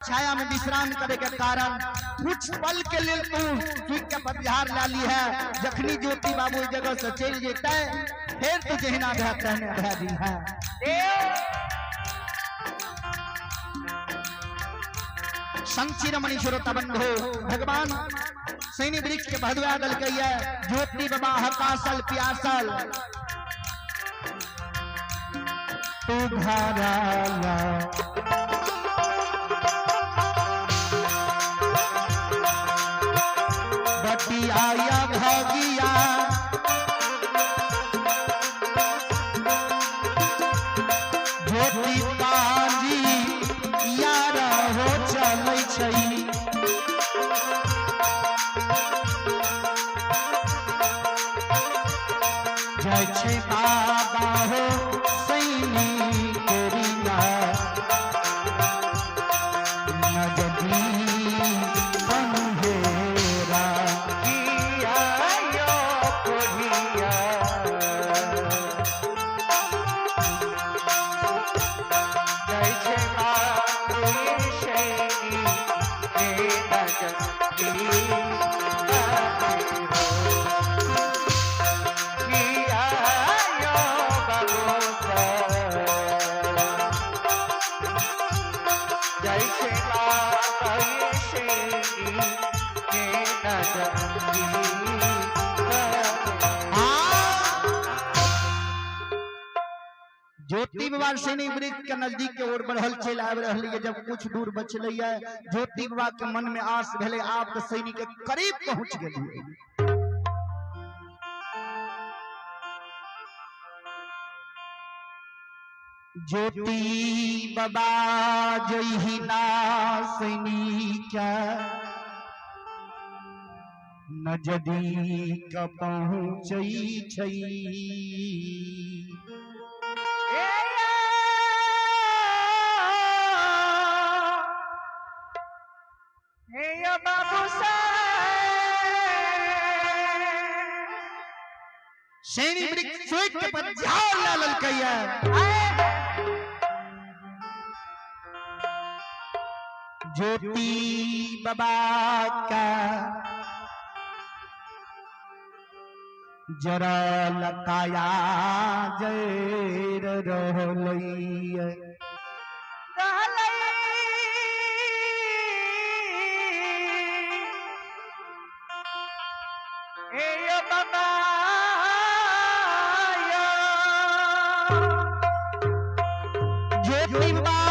छाया में विश्राम करे के कारण कुछ पल के लिए तू सूख के पतझार ला ली है। जखनी ज्योति बाबू जगह से चल जेते फिर तू जहिना भै तहने भै दी है। संचिरमणि श्रोता बंधु, भगवान सैनी वृक्ष के भदुआ दलकै है। ज्योति बाबा हकासल प्यासल तू घराला बटिया भागिया ज्योति पाजी यार हो चलै छै। जय छै बाबा हो सैनी कोरिया नजदी बंधेरा किया यो कोढ़िया जय छै बाबू सैनी के नजदी किया यो बाबू जय छै बाबा सैनी के नजदी। ज्योति बाबा सैनी वृक्ष के नजदीक के ओर बढ़ल चलि आबि रहल ये। जब कुछ दूर बचलै ये ज्योति बाबा के मन में आस भेलै आब तऽ सैनी के करीब पहुंच गेलियै। ज्योति बाबा जहिना सैनी के नजदीक पहुँचै छै। सैनी वृक्ष सूखि के पतझाड़ ला लेलकै ये। ज्योति बाबा का जरा लकाया जर रहलै। ज्योति बाबा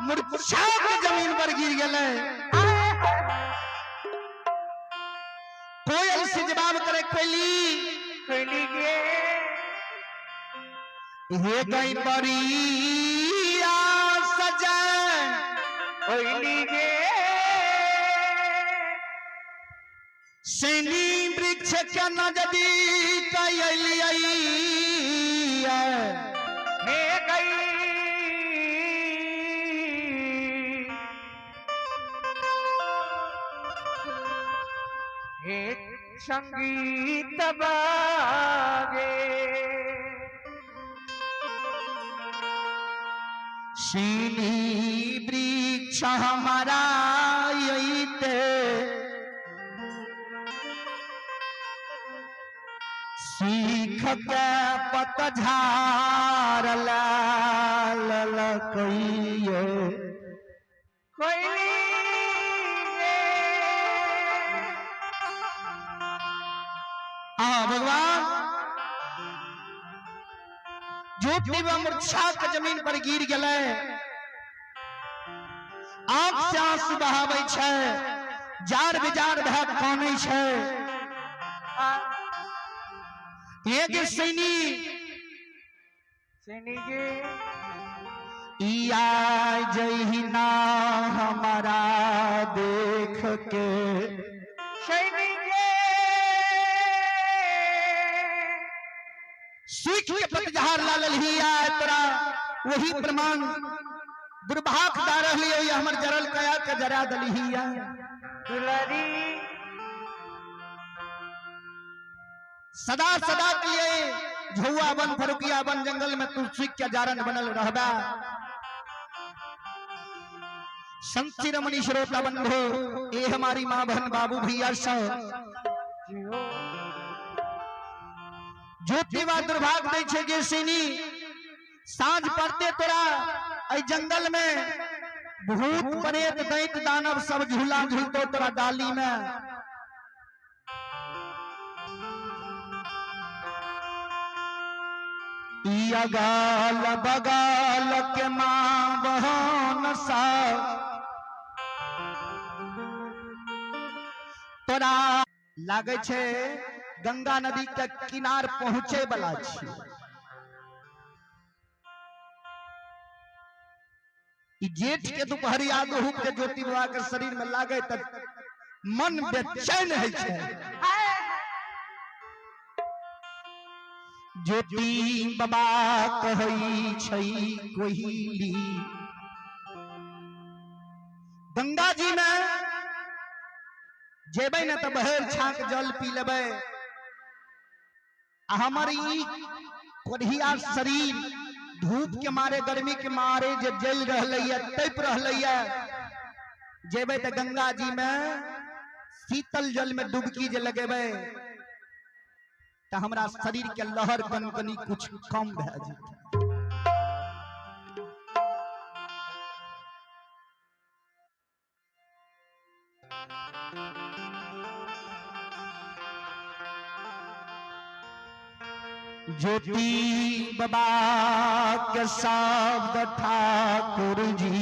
मूर्छा के जमीन पर गिर गेलै। कोयल से जवाब करे कोयली हे गई बरिया सजन सैनी वृक्ष के नजदीक अयलियै। संगीत बागे सैनी वृक्ष हमारा अइते सीख के पतझार ललकैये। कोयली आ भगवान ज्योति मूर्छा के जमीन पर गिर गेलै। आंख से आंसू बहाबै छै, जार बेजार भए कानै छै। एक सैनी सैनी गे इया जहिना हमारा देख के सैनी गे सूख के पतझार ला ललहिया तोरा वही प्रमाण दुर्भाग दा रहली हो हमर जरल कया के जरा दलहिया। दुलारी सदा सदा के लिए झौआ बन फरुकिया बन जंगल में तू सूख के जारन बनल रहबा। संत शिरोमणि श्रोता बंधु, ये हमारी माँ बहन बाबू भैया सब ज्योतिबा दुर्भाग्य दै छै जे सिनी साँझ पड़ते तोरा एहि जंगल में भूत प्रेत दैत दानव सब झूला झूलतो तोरा डाली में। ई अगाल बगाल के माँ बहन सा तोरा लागे छै गंगा नदी के किनार पहुंचे वाला छी। ई जेठ के दुपहरिया धूप के ज्योति बाबा के शरीर में लागे त मन बेचैन है छै। ज्योति बाबा कहै छै कोहिली गंगा जी में जेबै ने तऽ बहेर छाक जल पी लेबै, आ हमर ई कोढ़िया शरीर धूप के मारे गर्मी के मारे जे जल रहलैया तपि रहलैया, जेबै तऽ गंगा जी में शीतल जल में डुबकी जे लगेबै तऽ हमरा शरीर के लहर कनकनी कुछ कम भए जेतै। ज्योति बाबा के शब्द ठाकुर जी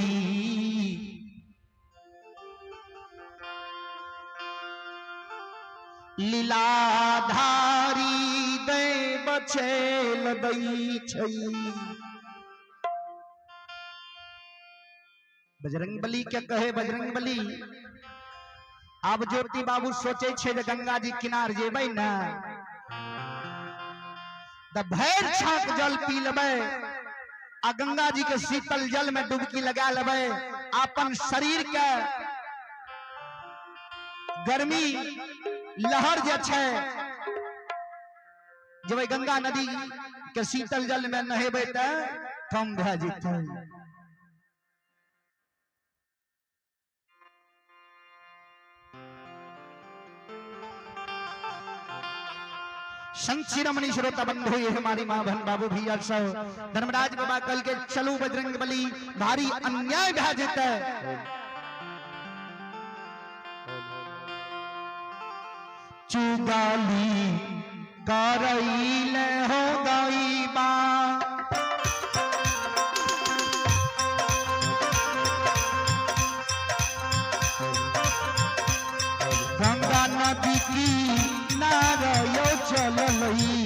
लीलाधारी दै बचेल दै छै। बजरंग बली के कहे बजरंग बली। आब ज्योति बाबू सोचे छै जे गंगा जी किनार जेबै ने त भरि छाक जल पी लेबै आ गंगा जी के शीतल जल में डुबकी लगा लेबै, अपन शरीर के गर्मी लहर जे छै जेबै गंगा नदी के शीतल जल में नहेबै त कम भए जेतै। संत शिरोमणि श्रोता बंधु, ये हमारी माँ बहन बाबू भैया सब धर्मराज बाबा कल के चलू बजरंग बली भारी अन्याय भए जेतै। चुगाली करैले हो गई बा गंगा नदी की नारयो चललई।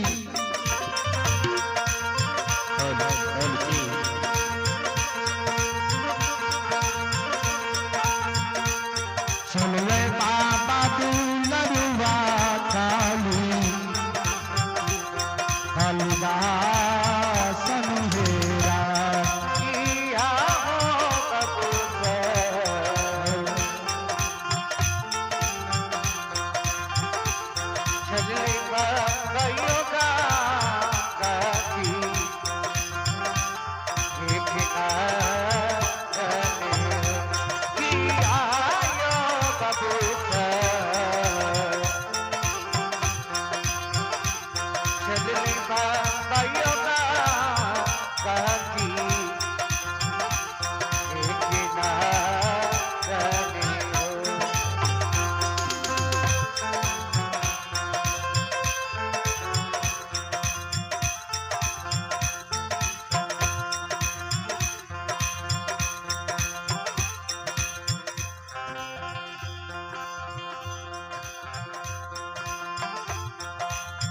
चलले बाबा दुलरुआ काली कालिदासन हेरा किया हो कबूतर चले गयो गाती देखना किया यो कबूतर चले गयो गाती देखना हो।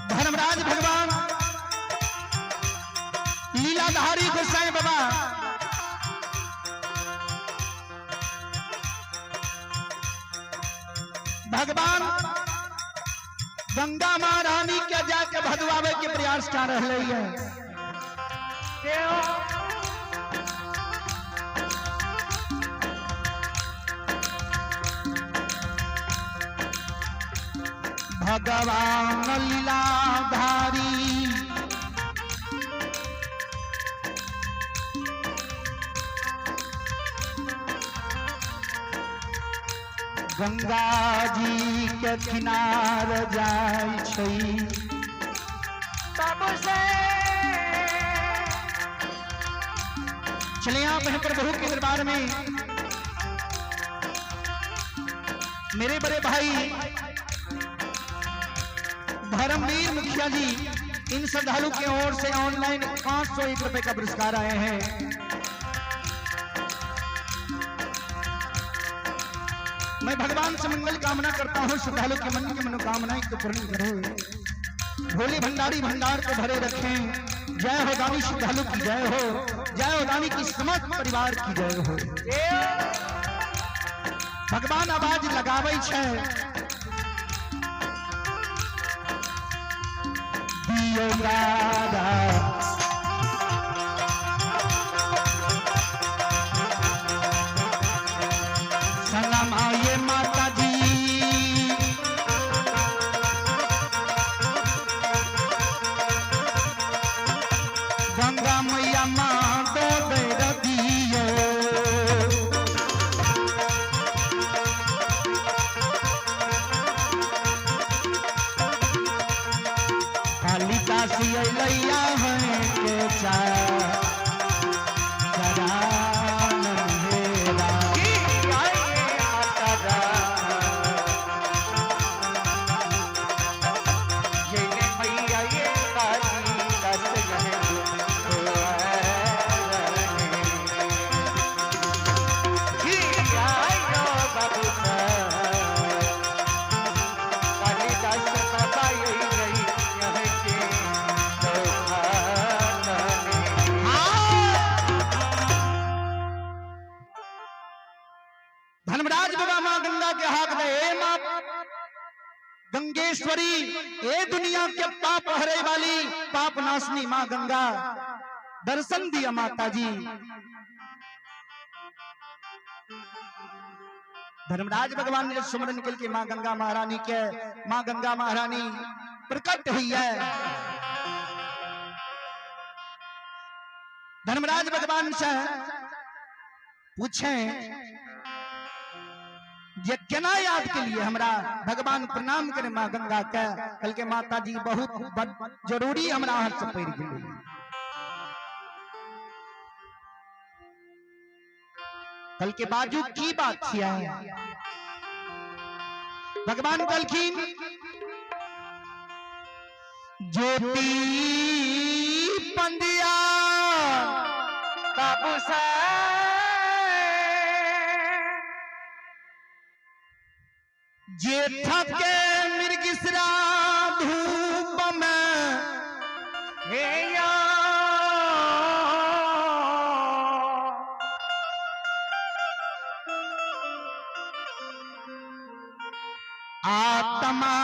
धर्मराज भगवान लीलाधारी गोसाई बाबा भगवान गंगा महारानी के जाके भदवावे के प्रयास कर रहे हैं। भगवान लीलाधारी गंगा जी के किनार जाय छै। बाबू से चले आप हैं प्रभु के दरबार में। मेरे बड़े भाई धर्मवीर मुखिया जी, इन श्रद्धालु की ओर से ऑनलाइन 501 रुपए का पुरस्कार आए हैं। मैं भगवान से मंगल कामना करता हूं, श्रद्धालु के मन की मनोकामनाएं को पूर्ण करे, भोले भंडारी भंडार को भरे रखें। जय हो दानी श्रद्धालु की जय हो, जय हो दानी की समस्त परिवार की जय हो। भगवान आवाज लगावे छै, दियो गारा सलाम आये माता जी। गंगा मैया माँ दो बेर दियो। कालिदास अइलैया है के चरण हेरा। की आए माता रानी, ये मैया ये कालिदास यह की आयो बाबू सा, कालिदास बाबा यही रही यह के चौखाने। धर्मराज बाबा माँ गंगा के हाथ दे, हे माँ गंगेश्वरी, ए दुनिया के पाप हरे वाली पाप नाशनी माँ गंगा, दर्शन दिया माता जी। धर्मराज भगवान ने सुमरन के माँ गंगा महारानी के, माँ गंगा महारानी प्रकट हुई है। धर्मराज भगवान से पूछे जे केना याद के लिए हमरा भगवान प्रणाम करे माँ गंगा के। कल के माता जी बहुत जरूरी हमरा हाथ से पड़ गेलै। कल के बाजू की बात छियै? भगवान कहलखिन ज्योति पंडिया बाबू सा जेठ के मृगशिरा धूप में हे या आत्मा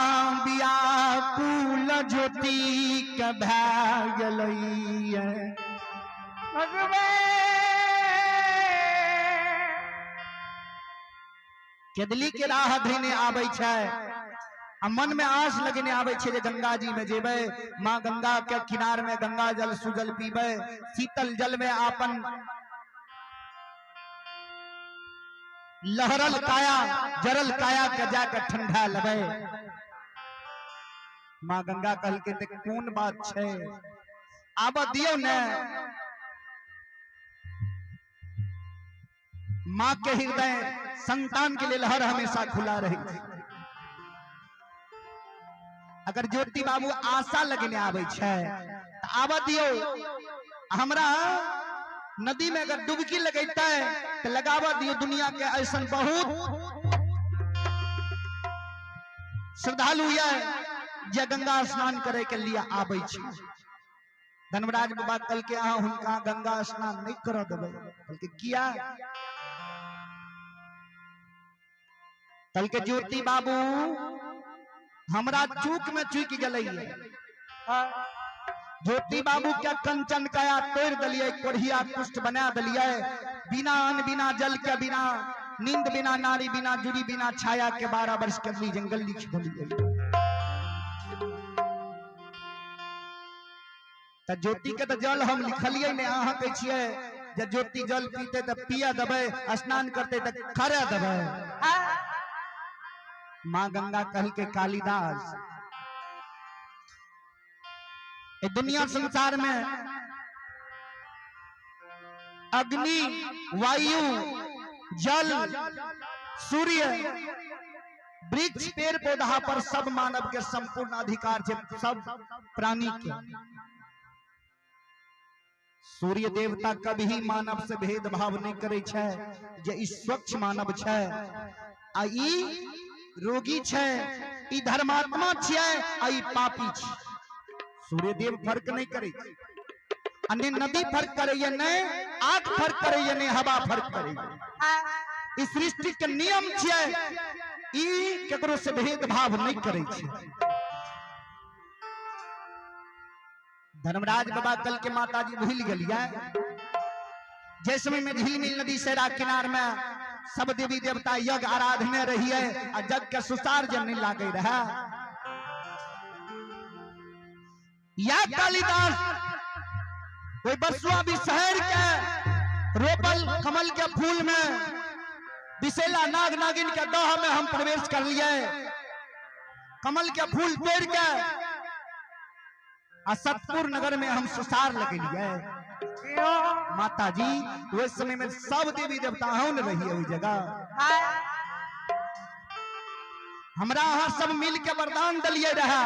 व्याकुल ज्योति के भए गेलैया। भगवान केदली के राह धीने आबै छै आ मन में आस लगेने आबै छै जे गंगा जी में जेबै, माँ गंगा के किनार में गंगा जल सुजल पीबै, शीतल जल में आपन लहरल काया जरल काया के जाके ठंडा लेबै। माँ गंगा कहलकै ते कोन बात छै, आब दियौ ने। माँ के हृदय संतान के लिए हर हमेशा खुला रहे। अगर ज्योति बाबू आशा लगने आबै छै त आब दियौ। हमरा नदी में अगर डुबकी लगेतै त लगावा दियौ। दुनिया के ऐसा बहुत श्रद्धालु ये जे गंगा स्नान करे के लिए आबै छै। धर्मराज बाबा कहलकै अहाँ हुनका गंगा स्नान नहीं कर देबै। कहलकै किया? कहलकै ज्योति बाबू हमरा चूक में चूक गेलै। ज्योति बाबू के कंचन काया तोड़ दिलियै, कोढ़िया कुष्ठ बना दिलियै, बिना अन्न बिना जल के, बिना नींद बिना नारी बिना जुड़ी बिना छाया के 12 वर्ष के लिए जंगल लिख दिलियै। त ज्योति के त जल हम लिखलियै ने, अहाँ कहै छियै जे ज्योति जल पीते त पिया देबै, स्नान करते त खरा देबै। माँ गंगा कहल के कालिदास, ए दुनिया संसार में अग्नि, वायु, जल, सूर्य, वृक्ष, पेड़ पौधा पर सब मानव के संपूर्ण अधिकार छै, सब प्राणी के। सूर्य देवता कभी मानव से भेदभाव नहीं करे छै, जे ई स्वच्छ मानव छै आ ई रोगी छै, ई धर्मात्मा छियै आ ई पापी छै। सूर्यदेव फर्क नहीं करे छै, आ ने नदी फर्क करैया, ने आग फर्क करैया, ने हवा फर्क करैया। ई सृष्टि के नियम छियै, ई केकरो से भेदभाव नहीं करे छै। धर्मराज बाबा कल के माताजी भूल गेलियै, जे समय में झिलमिल नदी सेरा किनार में सब देवी देवता यज्ञ आराधने रहिए आ जग के सुसार जब नहीं लागे रहा। या कालिदास कोई बसुआ भी शहर के रोपल कमल के फूल में विषैला नाग नागिन के दह में हम प्रवेश कर लिए, कमल के फूल तोड़ के आ सतपुर नगर में हम सुसार लगेलिए। माता जी उस समय में सब देवी देवता हूं न रही ओहि जगह, हमरा अहाँ सब मिल के वरदान दिलिए रहा।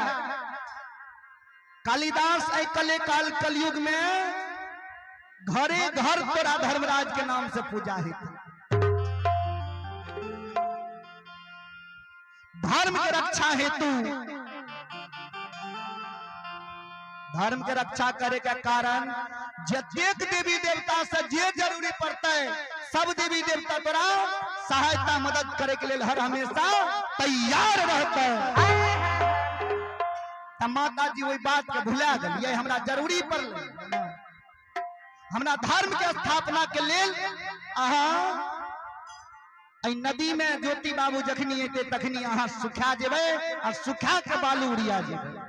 कालिदास ऐ कले काल कलयुग में घरे घर तोरा धर्मराज के नाम से पूजा हेतै। धर्म के रक्षा हेतु, धर्म के रक्षा करे के कारण जतेक देवी देवता से जे जरूरी पड़ता है सब देवी देवता तोरा सहायता मदद करे के लिए हर हमेशा तैयार रहता है। माता जी वही बात के भुला गलिए, हमरा जरूरी पड़ल, हमरा धर्म के स्थापना के लेल अहाँ नदी में ज्योति बाबू जखनी एते तखनी अहाँ सुखा जेबै आ सुखा के बालू उड़िया जेबै।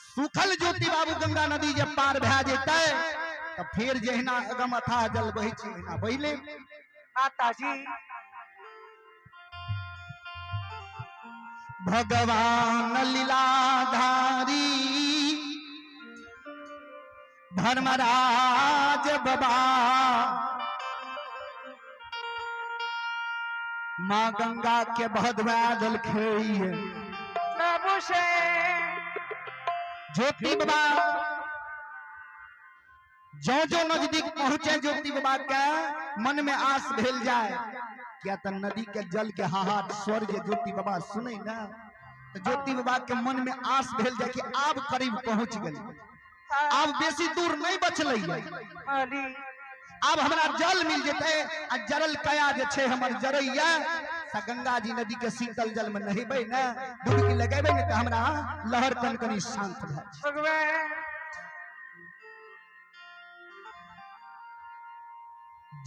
सुखल ज्योति बाबू गंगा नदी जब पार भए जेतै त फेर जहिना अगम अथाह जल बहै छै ओहिना बहिले। माताजी भगवान लीलाधारी धर्मराज बाबा माँ गंगा के बहदवा देलखै प्रभु से। ज्योति बाबा जो जो नजदीक पहुंचे ज्योति बाबा के मन में आस भेल जाए, क्या त नदी के जल के हाहाट स्वर जे ज्योति बाबा सुने ना तो ज्योति बाबा के मन में आस भेल जाए कि आब करीब पहुंच गए, आब बेसी दूर नहीं बचलै, आब हमरा जल मिल जेतै आ जरल कया जे छै हमर जरैया से गंगा जी नदी के शीतल जल में नहेबै ने, डुबकी लगेबै ने त हमरा लहर कन कनी शांत भए जाय।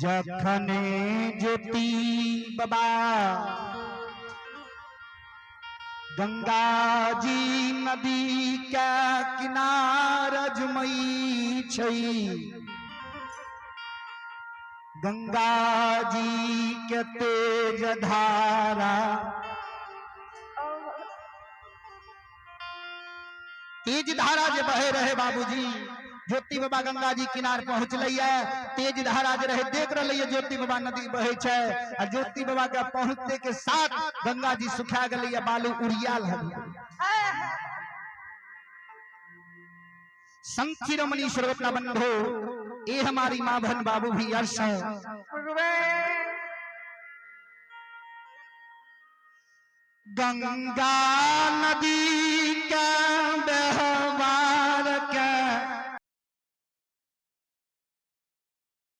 जखने ज्योति बाबा गंगा जी नदी के किनार अजमई छै, गंगा जी के तेज धारा, तेज धारा जे बहे रहे बाबूजी, ज्योति बाबा गंगा जी किनार पहुंचलै, तेज धारा जे रहे देख रहलै ज्योति बाबा नदी बहे छै आ ज्योति बाबा के पहुंचते के साथ गंगा जी सुखा गेलै, बालू उड़ियाल हबी। संत शिरोमणि सर्वोत्तम बंधो ये हमारी माँ बहन बाबू भी अर्श है। गंगा नदी